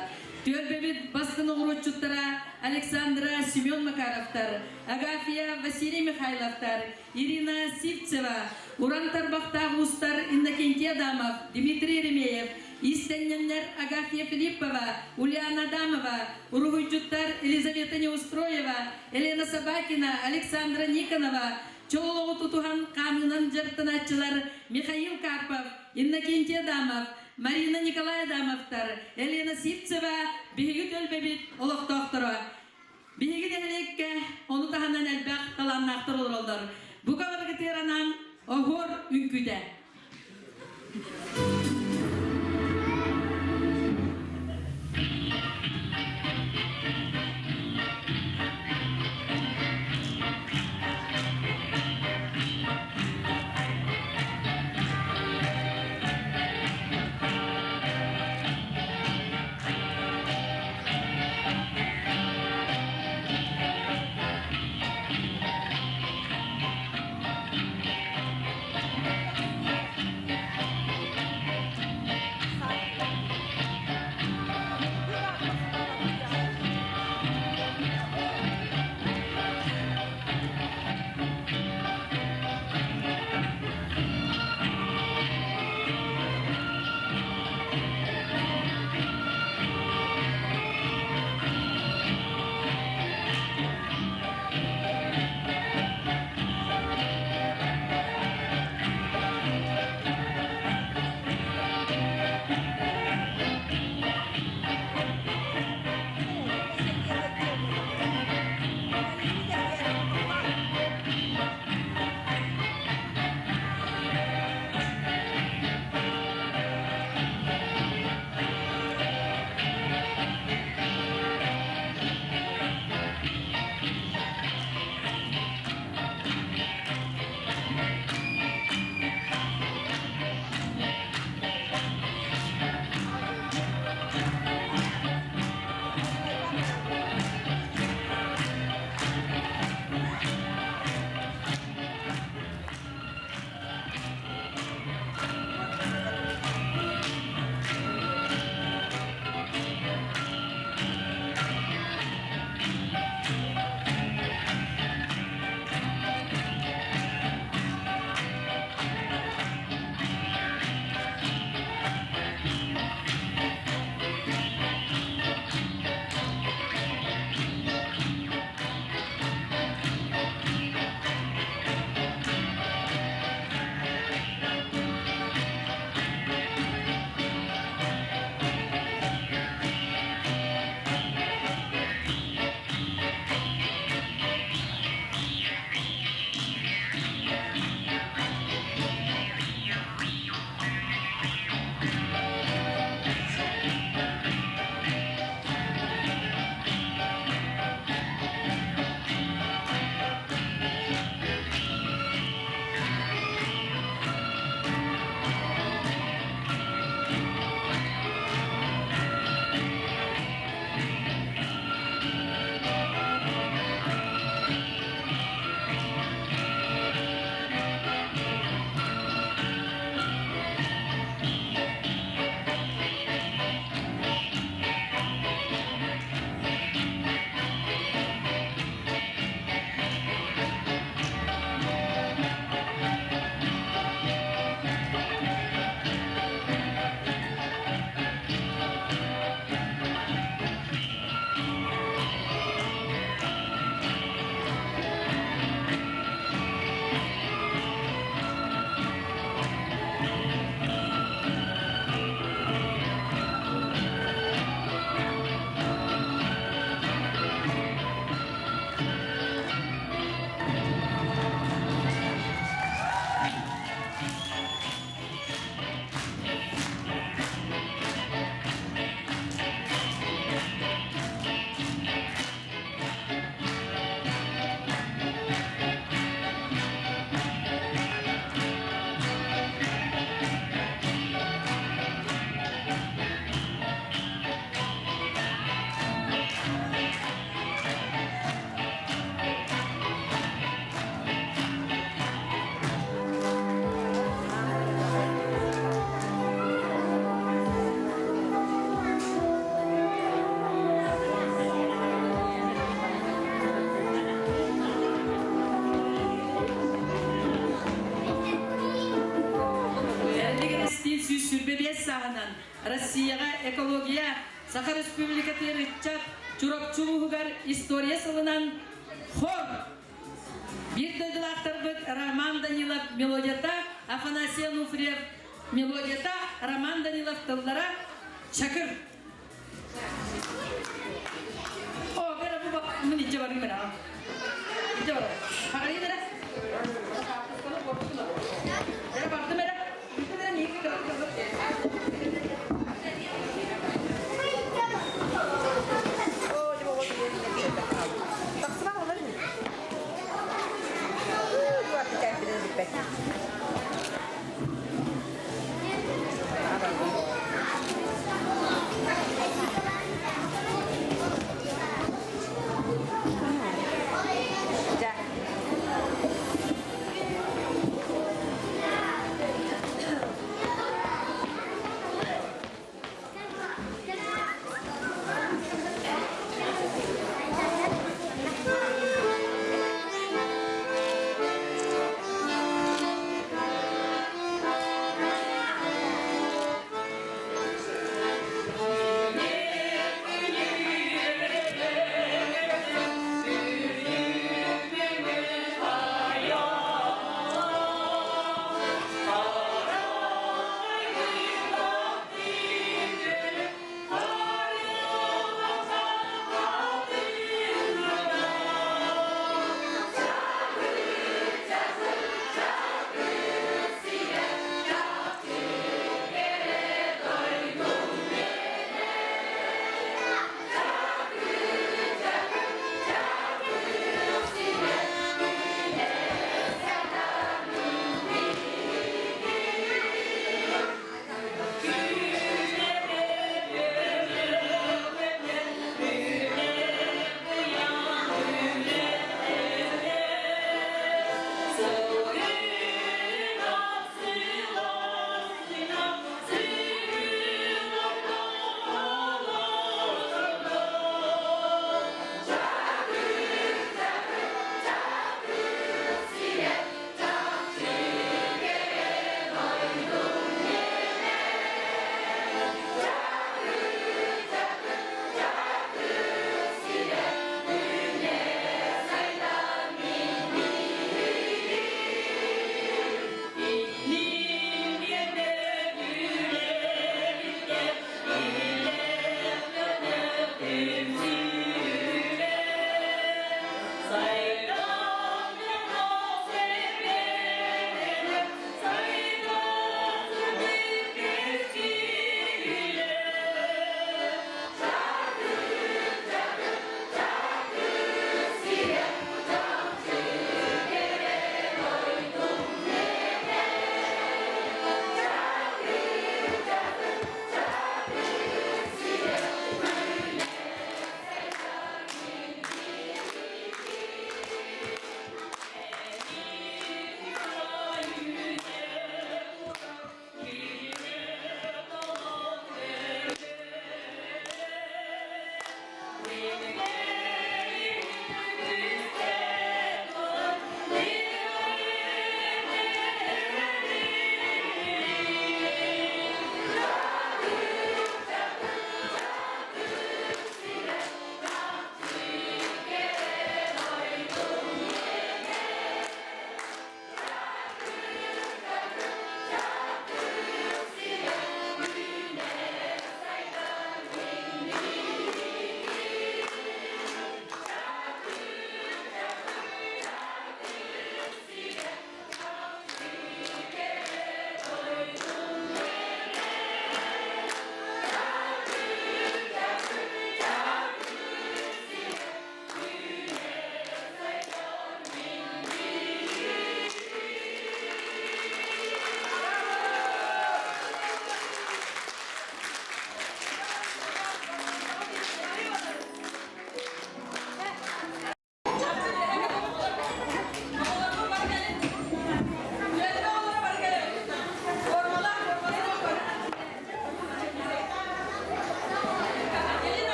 Түөлбэбит бастын оҕуруотчуттара Александра Семен Макаровтар, Агафья Василий Михайловтар, Ирина Сивцева, уран тарбахтаах уустар Иннокентий Адамов, Дмитрий Еремеев, иистэнньэннэр Агафья Филиппова, Ульяна Адамова, уруһуйдьуттар Елизавета Неустроева, Елена Собакина, Александра Никонова, чол олоҕу тутуһан хаамыынан дьарыктанааччылар Михаил Карпов, Иннокентий Адамов, Марина Николай Адамовтар, Елена Сивцева биһиги түөлбэбит олохтоохторо. Биһиги нэһилиэккэ ону таһынан элбэх талааннаахтар олороллор. Бука барыгытыгар анаан оһуор үҥкүүтэ. сааһынан Россияҕа экология, Саха Республикатыгар ыччат Чурапчы улууһугар история сылынан хор Биир дойдулаахтарбыт Роман Данилов мелодията, Афанасий Ануфриев мелодията, Роман Данилов тыллара Чакыр. О, бера бу мин иччэ барым бера. Иччэ бар. Хаҕайын эрэ. Эрэ бардым эрэ. Бүтүн эрэ миигин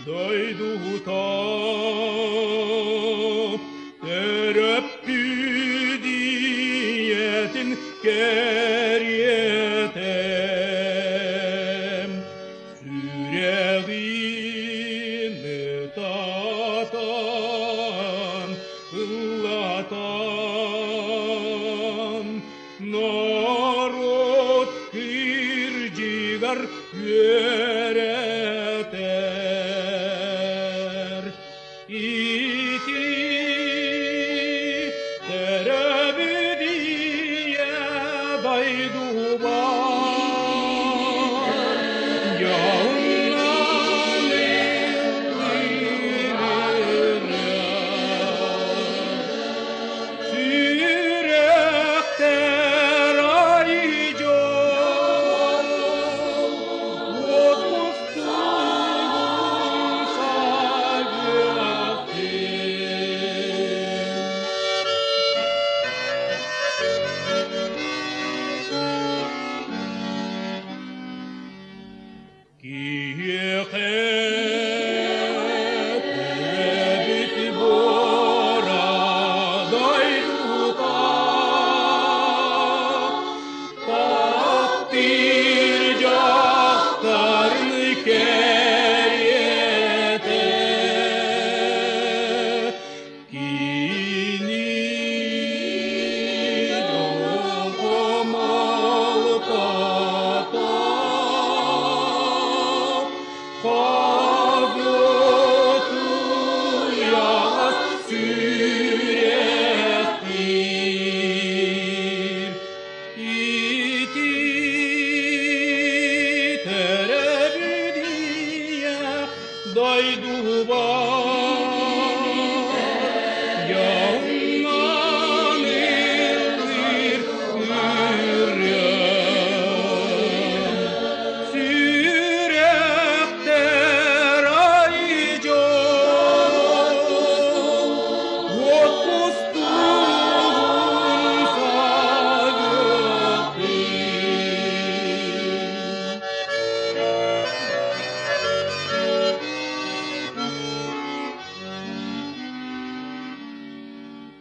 Дойдута төрөппүт ийэтин кэриэтэ сүрэҕин ытатан ыллатан норуот кырдьыгар үөрэтэр. Ити төрөбүт ийэ дойдубар дьоһуннан Сүрэхтэр айдьол, уотустугун сагыахтын. Киһиэхэ төрөөбүт буора дойдута таптыыр дьахтарын кэриэтэ кини дьолго Хагытуйаҕас сүрэхтиир ити төрөбүдүйэ дойдубар дьоҥҥон ыллыыр ырыам сүрэхтэр айдьол уотустугун сагыахтын.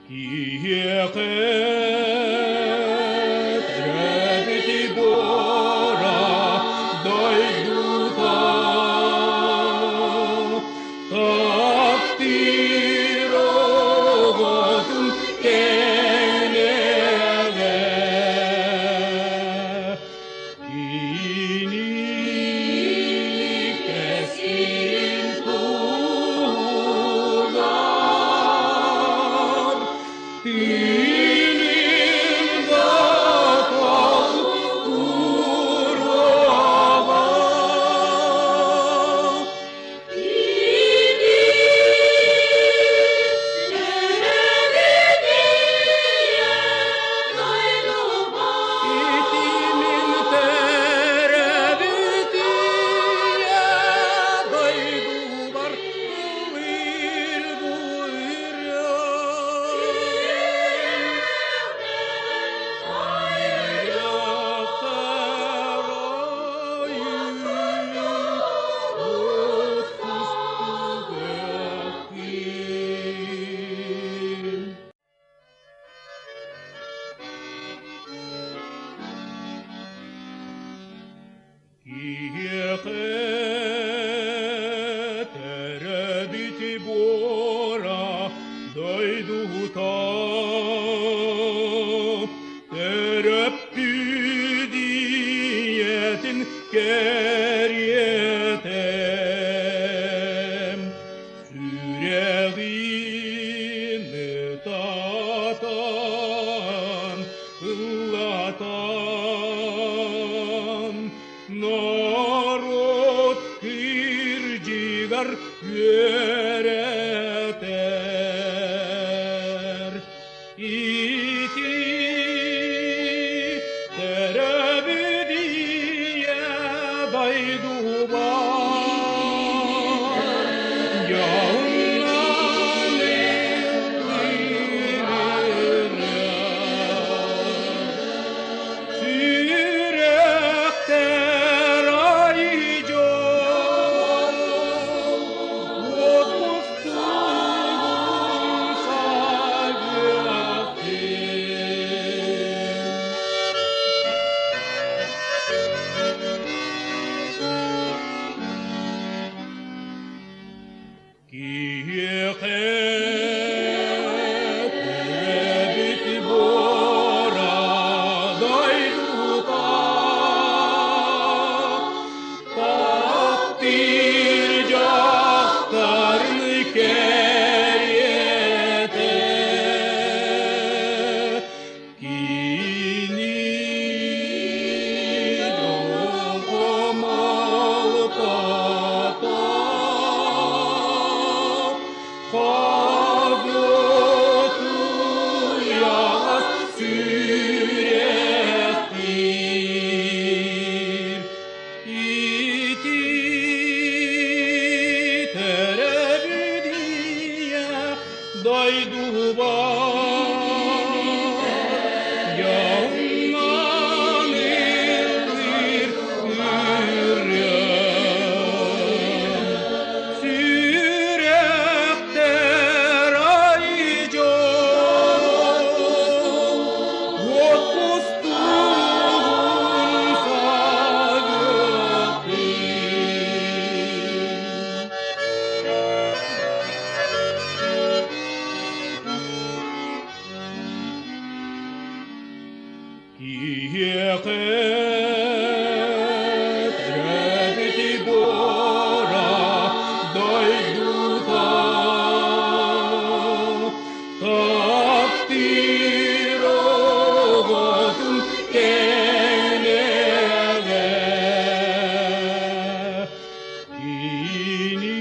Киһиэхэ төрөөбүт буора дойдута таптыыр оҕотун кэҥнэҕэ кини кэскилин туһугар тыынын да толкуруоҕа. Итимин төрөбүт ийэ дойдубар ыллыыр бу ырыа. Киһиэхэ төрөөбүт буора дойдута төрөппүт ийэтин кэриэтэ сүрэҕин ытатан ыллатан норуот кырдьыгар үөрэтэр. Ити төрөөбүт ийэ дойдубар дьоһуннан ыллыыр сүрэхтэр айдьол, Киһиэхэ төрөөбүт буора дойдута таптыыр дьахтарын кэриэтэ Кини дьолго-малтата Хагытыйаҕас сүрэхтиир. Ити төрөбүдүйэ дойдубар дьоҥҥон ыллыыр ырыам. Сүрэхтэр ай дьол, уот кустугун сагыттын. Киһиэхэ төрөөбүт буора дойдута таптыыр оҕотун кэлэҕэ Кини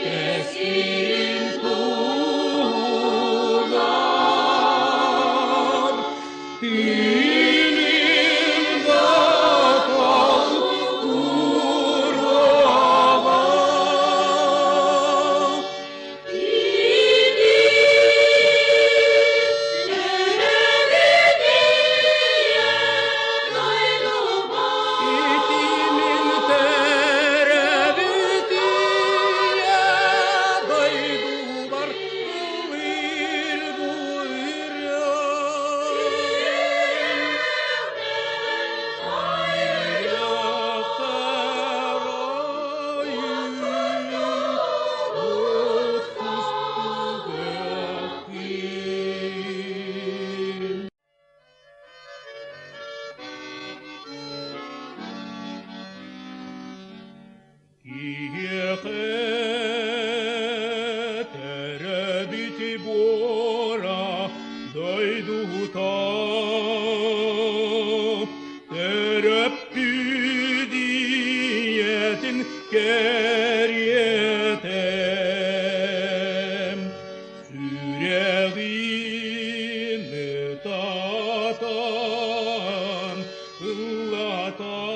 кэскилин туһугар тыынын да толкуруоҕа. Итимин төрөбүтүйэ дойдубар ыллыыр бу Киһиэхэ төрөөбүт буора дойдута төрөппүт ийэтин кэриэтэ сүрэҕин ытатан ыллатан.